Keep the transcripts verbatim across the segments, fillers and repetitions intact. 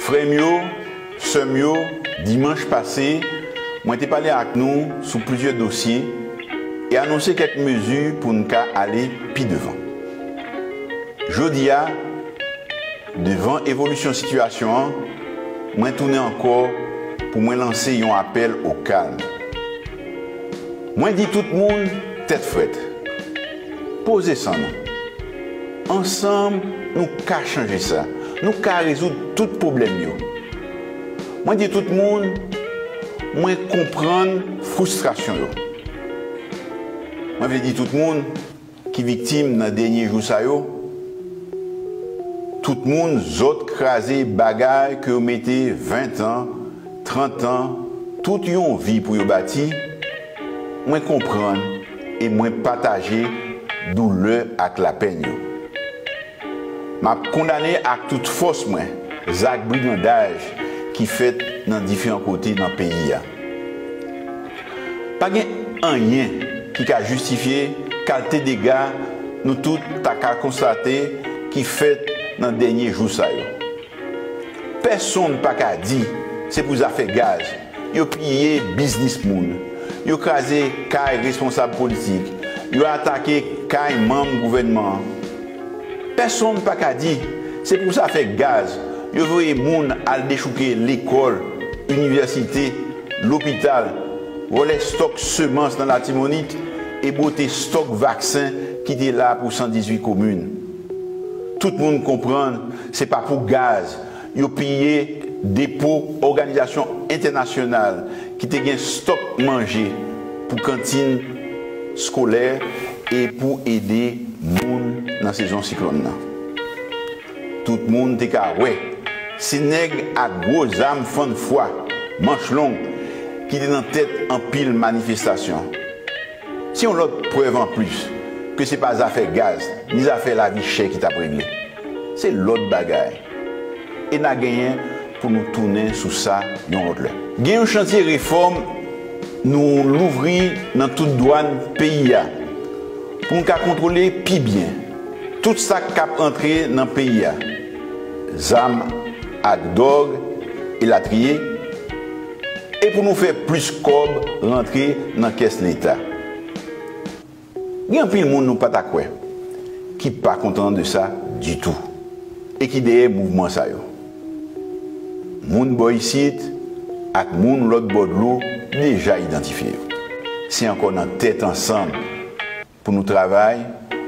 Frè m yo, sè m yo, dimanch pase, mwen te pale ak nou sou plizyè dosye e anonse kèk mezi pou n ka ale pi devan. Jodi a, devan evolisyon sitiyasyon an, mwen tounen ankò pou mwen lanse yon apèl o kalm. Mwen di tout moun tèt frèt. Poze san nou. Ansanm, nou ka chanje sa. Nou ka rezoud tout pwoblèm yo. Mwen di tout moun, mwen konprann fristrasyon yo. Mwen vle di tout moun ki viktim nan dènye jou sa yo, tout moun zòt kraze bagay ke yo mete ven tan, trant an, tout yon vi pou yo bati, mwen konprann e mwen pataje doulè ak lapèn yo. M ap kondane ak tout fòs mwen zak brigandaj ki fèt nan diferan kote nan peyi a. Pa gen anyen ki ka jistifye kalte dega nou tout ta ka konstate ki fèt nan dènye jou sa yo. Pèsonn pa ka di se pou zafè gaz yo piye biznis moun, yo kraze kay responsab politik, yo atake kay manm gouvènman an. Pèsonn pa ka di se pou zafè gaz yo voye moun al dechouke lekòl, inivèsite, lopital, vòlè stòk semans nan Latibonit e bwote stòk vaksen ki te la pou san dizuit komin. Tout moun konprann se pa pou gaz yo piye depo òganizasyon entènasyonal ki te gen stòk manje pou kantin skolè e pou ede moun nan sezon siklòn nan. Tout moun te ka wè se nèg ak gwo zam fann fwa, manch long, ki te nan tèt anpil manifestasyon. Se yon lòt prèv anplis ke se pa zafè gaz ni zafè lavi chè ki t ap regle. Se lòt bagay. E n a genyen pou nou tounen sou sa yon lòt lè. Gen yon chantye refòm nou louvri nan tout dwàn peyi a pou n ka kontwole pi byen tout sa k ap antre nan peyi a, zam ak dwòg, elatriye, e pou nou fè plis kòb rantre nan kès Leta. Gen anpil moun nou pa ta kwè ki pa kontan de sa ditou e ki dèyè mouvman sa yo. Moun bò isit ak moun lòt bò dlo deja idantifye yo. Se ankò nan tèt ansanm pou nou travay,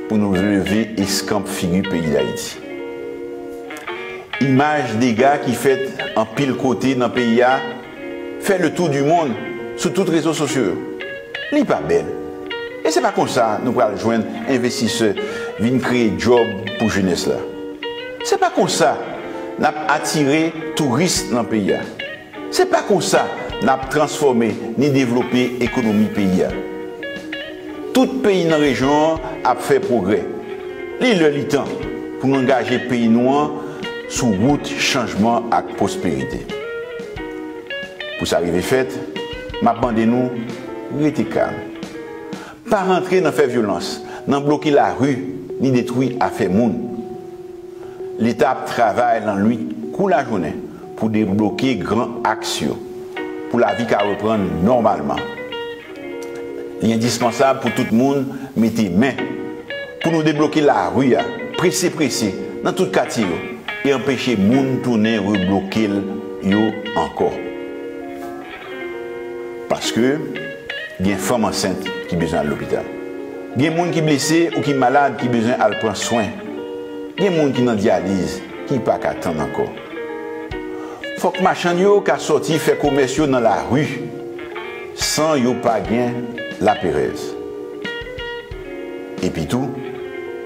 pou nou leve eskanp figi peyi Dayiti. Imaj dega ki fèt anpil kote nan peyi a fè le tour du monde sou tout rezo sosyo yo. Li pa bèl. E se pa konsa nou pral jwenn envestisè vin kreye djòb pou jenès la. Se pa konsa n ap atire touris nan peyi a. Se pa konsa n ap transfòme ni devlope ekonomi peyi a. Tout peyi nan rejyon an ap fè pwogrè. Li lè li tan pou n angaje peyi nou an sou wout chanjman ak pwosperite. Pou sa rive fèt, m ap mande nou rete kalm. Pa rantre nan fè vyolans, nan bloke lari, ni detwi afè moun. Leta ap travay lannwit kou lajounen pou debloke gran aks yo, pou lavi ka reprann nòmalman. Li endispansab pou tout moun mete men pou nou debloke lari a, prese prese, nan tout katye yo, e anpeche moun tounen rebloke l yo ankò. Paske gen fanm ansent ki bezwen al lopital. Gen moun ki blese ou ki malad ki bezwen al pran swen. Gen moun ki nan dyaliz ki pa ka tann ankò. Fòk machann yo ka sòti fè komès yo nan lari san yo pa gen laperèz. Epitou,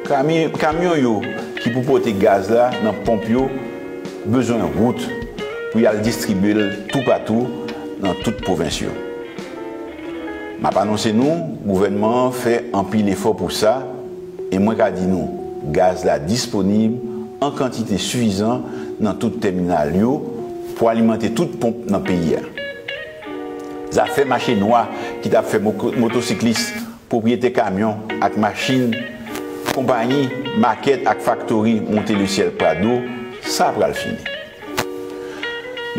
kami- kamyon yo ki pou pote gaz la nan ponp yo bezwen wout pou y al distribye l toupatou nan tout pwovens yo. M ap anonse nou, gouvènman an fè anpil efò pou sa, e mwen ka di nou, gaz la disponib an kantite sifizan nan tout tèminal yo pou alimante tout ponp nan peyi a. Zafè mache nwa ki t ap fè mo- motosiklis, pwopriyetè kamyon ak machin, konpayi, makèt ak faktori monte lesyèl Prado, sa pral fini.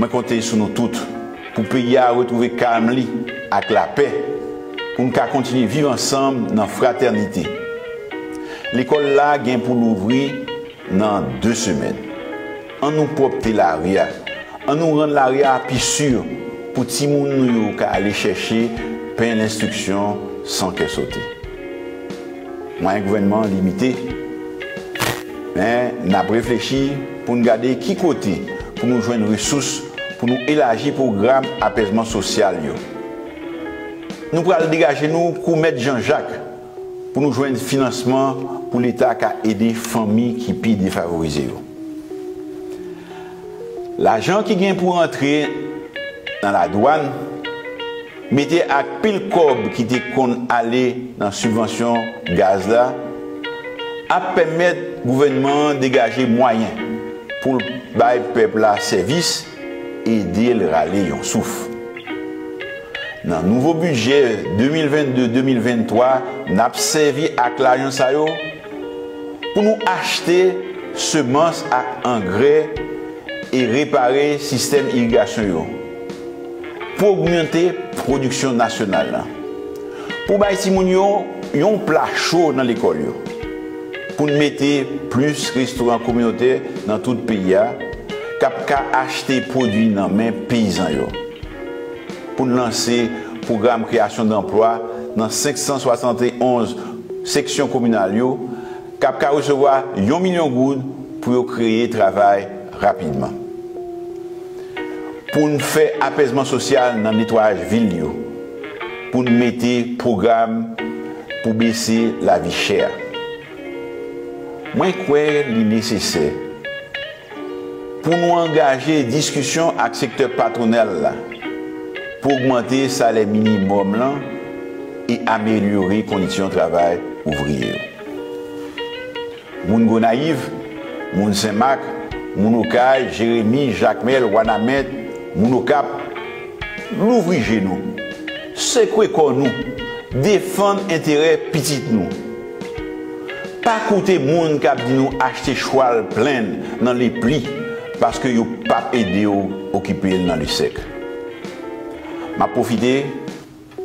Mwen konte sou nou tout pou peyi a retwouve kalm li ak lapè, pou n ka kontinye viv ansanm nan fratènite. Lekòl la gen pou louvri nan de semèn. Ann nou pwòpte lari a. Ann nou rann lari a pi si pou timoun nou yo ka ale chèche pen lenstriksyon san kè sote. Mwayen gouvènman an limite, men n ap reflechi pou n gade ki kote pou nou jwenn resous pou nou elaji pwogram apèzman sosyal yo. Nou pral degaje nou kou Mèt Jan Jak pou nou jwenn finansman pou Leta ka ede fanmi ki pi defavorize yo. Lajan ki gen pou rantre nan ladwàn, mete ak pil kòb ki te konn ale nan sibvansyon gaz la, ap pèmèt gouvènman an degaje mwayen pou l bay pèp la sèvis, ede l rale yon souf. Nan nouvo bidjè de mil vennde de mil venntwa, n ap sèvi ak lajan sa yo pou nou achte semans ak angrè e repare sistèm irigasyon yo, pou ogmante pwodiksyon nasyonal la, pou bay timoun yo yon pla cho nan lekòl yo, pou n mete plis restoran kominotè nan tout peyi a k ap ka achte pwodui nan men peyizan yo, pou n lanse pwogram kreyasyon danplwa nan senk san swasann e onz seksyon kominal yo, k ap ka resevwa yon milyon goud pou yo kreye travay rapidman. Pou n fè apèzman sosyal nan netwayaj vil yo, pou n mete pwogram pou bese lavi chè a. Mwen kwè li nesesè pou nou angaje diskisyon ak sektè patwonal la pou ogmante salè minimòm lan e amelyore kondisyon travay ouvriye yo. Moun Gonayiv, moun Senmak, moun Okay, Jeremi, Jakmèl, Wanament, moun Okap, louvri je nou, sekwe kò nou, defann enterè pitit nou. Pa koute moun k ap di nou achte chwal plenn nan lepli paske yo p ap ede w okipe l nan lesèk. M ap pwofite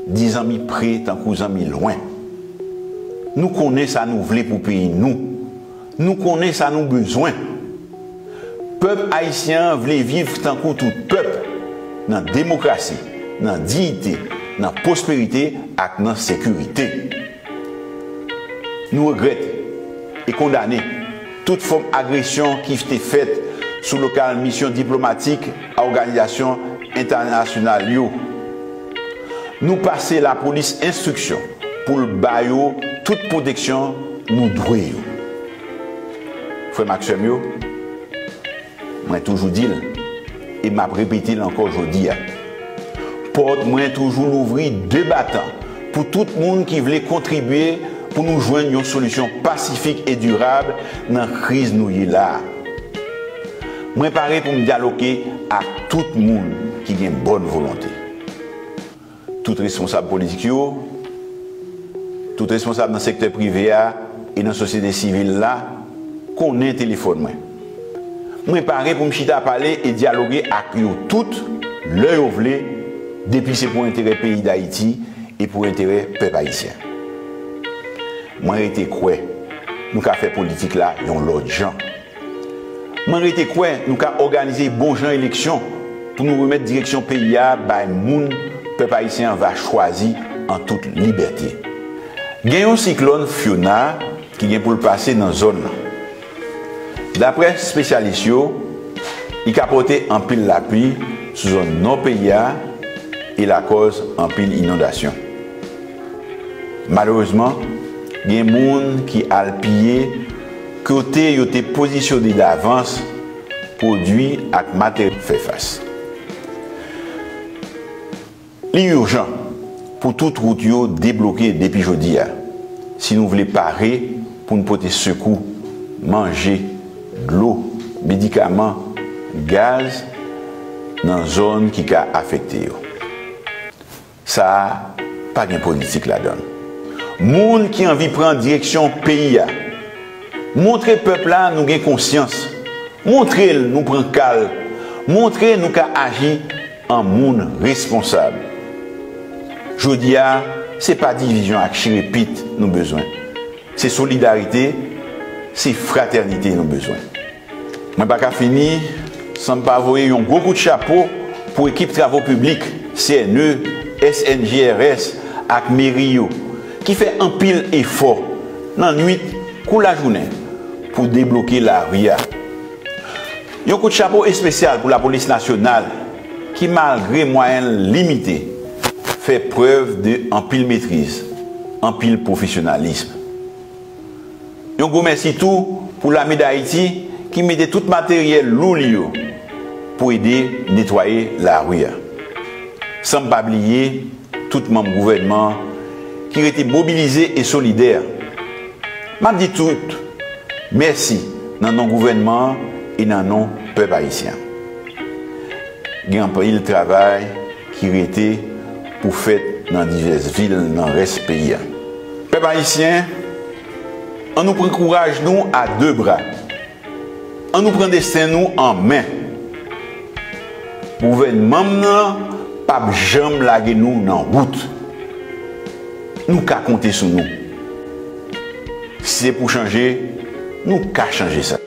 di zanmi pre tankou zanmi lwen. Nou konnen sa nou vle pou peyi nou. Nou konnen sa nou bezwen. Pèp ayisyen an vle viv tankou tout pèp, nan demokrasi, nan diyite, nan pwosperite ak nan sekirite. Nou regrèt e kondane tout fòm agresyon ki te fèt sou lokal misyon diplomatik a òganizasyon entènasyonal yo. Nou pase lapolis enstriksyon pou l ba yo tout pwoteksyon nou dwe yo. Frè m ak sè m yo, mwen toujou di l, e m ap repete l ankò jodi a, pòt mwen toujou louvri de batan pou tout moun ki vle kontribye pou nou jwenn yon solisyon pasifik e dirab nan kriz nou ye la a. Mwen pare pou m dyaloge ak tout moun ki gen bòn volonte. Tout responsab politik yo, tout responsab nan sektè prive a e nan sosyete sivil la konnen telefòn mwen. Mwen pare pou m chita pale e dyaloge ak yo tout lè yo vle, depi se pou enterè peyi Dayiti e pou enterè pèp ayisyen. Mwen rete kwè nou ka fè politik la yon lòt jan. Mwen rete kwè nou ka òganize bon jan eleksyon pou nou remèt direksyon peyi a bay moun pèp ayisyen an va chwazi an tout libète. Gen yon siklòn Fiona ki gen pou l pase nan zòn nan. Daprè espesyalis yo, li ka pote anpil lapli sou zòn nò peyi a e lakòz anpil inondasyon. Malerezman, gen moun ki al piye kote yo te pozisyone davans pwodui ak materyo fè fas. Li ijan pou tout wout yo debloke depi jodi a, si nou vle pare pou n pote sekou, manje, dlo, medikaman, gaz nan zòn ki ka afekte yo. Sa a pa gen politik ladan l. Moun ki anvi pran direksyon peyi a, montre pèp la nou gen konsyans. Montre l nou pran ka l. Montre nou ka aji an moun responsab. Jodi a, se pa divizyon ak chire pit nou bezwen. Se solidarite, se fratènite nou bezwen. Mwen pa ka fini san m pa voye yon gwo kout chapo pou ekip travo piblik, C N E, S N G R S ak meri yo, ki fè anpil efò nan nwit kou lajounen pou debloke lari a. Yon kout chapo espesyal pou Lapolis Nasyonal ki, malgre mwayen l limite, fè prèv de anpil metriz, anpil pwofesyonalis. Yon gwo mèsi tou pou Lame d Ayiti ki mete tout materyèl lou li yo pou ede netwaye lari a. San m pa bliye tout manm gouvènman an ki rete mobilize e solidè. M ap di tout mèsi nan non gouvènman an e nan non pèp ayisyen an. Gen anpil travay ki rete pou fèt nan divès vil nan rès peyi a. Pèp ayisyen, an nou pran kouraj nou a de bra. An nou pran desten nou an men. Gouvènman m nan p ap janm lage nou nan wout. Nou ka konte sou nou. Si se pou chanje, nou ka chanje sa.